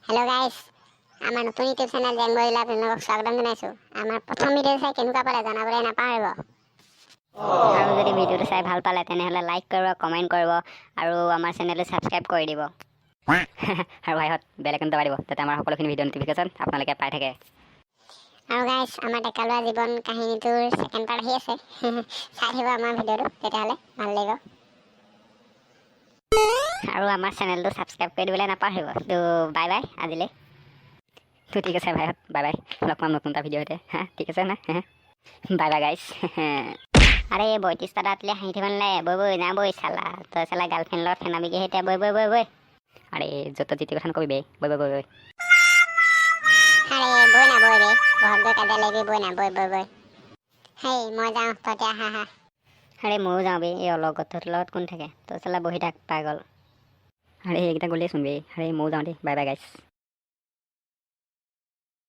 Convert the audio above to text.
Hello' গাইছ, আমাৰ নতুন ইউটিউব চেনেল জেং বইলা আপোনালোকক স্বাগতম জনাইছোঁ। আমাৰ প্ৰথম ভিডিঅ' চাই কেনেকুৱা পালে জনাবলৈ নাপাহৰিব। আৰু যদি ভিডিঅ'টো চাই ভাল পালে, তেনেহ'লে লাইক কৰিব, কমেণ্ট কৰিব আৰু আমাৰ চেনেলটো ছাবস্ক্ৰাইব কৰি দিব। আৰু ভাইহঁত, বেল আইকন দবাই দিব, যাতে আমাৰ সকলোখিনি ভিডিঅ' নটিফিকেশ্যন আপোনালোকে পাই থাকে। আৰু গাইছ, আমাৰ ডেকা ল'ৰা জীৱন কাহিনীটোৰ ছেকেণ্ড পাৰ্ট আহি আছে। চাই থাকিব আমাৰ ভিডিঅ'টো, তেতিয়াহ'লে ভাল লাগিব। আৰু আমাৰ চেনেলটো ছাবস্ক্ৰাইব কৰি দিবলৈ নাপাহৰিব। তো বাই বাই আজিলৈ। তো ঠিক আছে ভাইহঁত, বাই বাই। লগ পাম নতুন এটা ভিডিঅ' সৈতে। হা, ঠিক আছে না? বাই বাই গাইছ। আৰে, 32টা দাঁত হাঁহি থাকিব নালাগে। বৈ বৈ না বৈ, চালা তই চালা গাৰ্লফ্ৰেণ্ডৰ লগত ফেনাবিগে এতিয়া। বৈ বৈ বৈ বৈ। আৰে, য'ত ত'ত যিটি কথা নকবি বে। বৈ বৈ বৈ বৈ। আৰে বৈ না, বৈ বে। ঘৰত গৈ কাজিয়া লাগিবি। বৈ না, বৈ বৈ বৈ। হেই, মই যাওঁ, তই এতিয়া আহা হা। আৰে, ময়ো যাওঁ বে। এই অলগদ্ধটোৰ লগত কোন থাকে? তই চালা বহি থাক, পাগল। আৰে, এইকেইটা গ'লেই চোন বে। আৰে, ময়ো যাওঁ দেই। বাই বাই গাইছ।